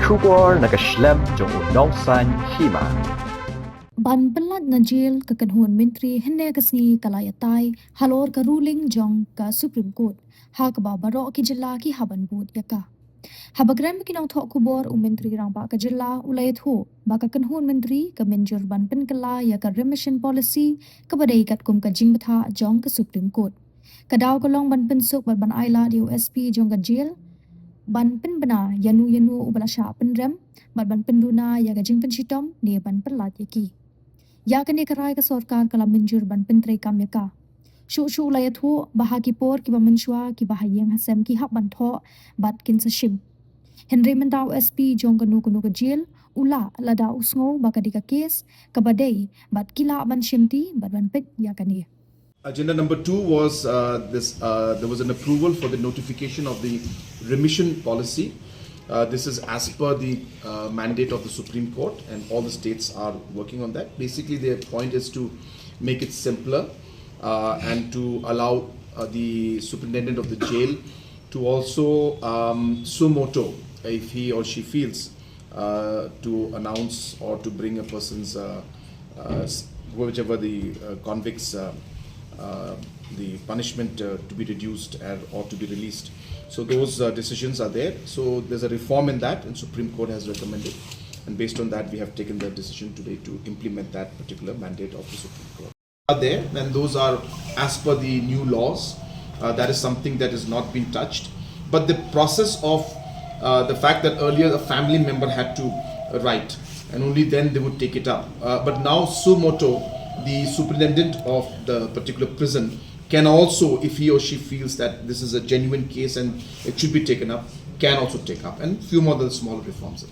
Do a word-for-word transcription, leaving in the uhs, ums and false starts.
Khubor na ka shlem jong u nongsaiñ hima. Ban pynlait na jel ka kynhun myntri hynne ka sngi ka la ïatai halor ka ruling jong ka Supreme Court ha kaba baroh ki jylla ki hap ban bud ïa ka. Haba kren bad ki nongthoh khubor, u Myntri Rangbah ka jylla u la ïathuh ba ka kynhun myntri ka mynjur ban pynkylla ïa ka remission policy kaba dei katkum ka jingbthah jong ka Supreme Court. Ka daw ka long ban pynsuk bad ban ailad ïa u S P jong ka jel ban pynbna ïa no ïa no uba la shah pynrem bad ban pynduna ïa ka jingpynshitom ne ban pynlait ïa ki. Ïa kane ka rai ka sorkar ka la mynjur ban pyntreikam ïa ka. Shuh shuh la ïathuh ba ha ki por kiba mynshuwa kiba ha ïing ha sem ki hap ban thoh bad kin sa shim. Hynrei mynta u S P jong kano kano ka jel u lah lada u sngew ba ka dei ka kes kaba dei bad ki lah ban shimti bad ban peit ïa kane. Agenda number two was, uh, this. Uh, there was an approval for the notification of the remission policy. Uh, this is as per the uh, mandate of the Supreme Court, and all the states are working on that. Basically, their point is to make it simpler uh, and to allow uh, the superintendent of the jail to also um, suo motu, if he or she feels, uh, to announce or to bring a person's, uh, uh, s- whichever the uh, convict's, uh, uh, the punishment uh, to be reduced or, or to be released. So those uh, decisions are there. So there's a reform in that, and Supreme Court has recommended. And based on that, we have taken the decision today to implement that particular mandate of the Supreme Court. Are there, and those are as per the new laws. Uh, that is something that has not been touched. But the process of uh, the fact that earlier a family member had to write, and only then they would take it up. Uh, but now, suo motu, the superintendent of the particular prison can also, if he or she feels that this is a genuine case and it should be taken up, can also take up. And few more other smaller reforms.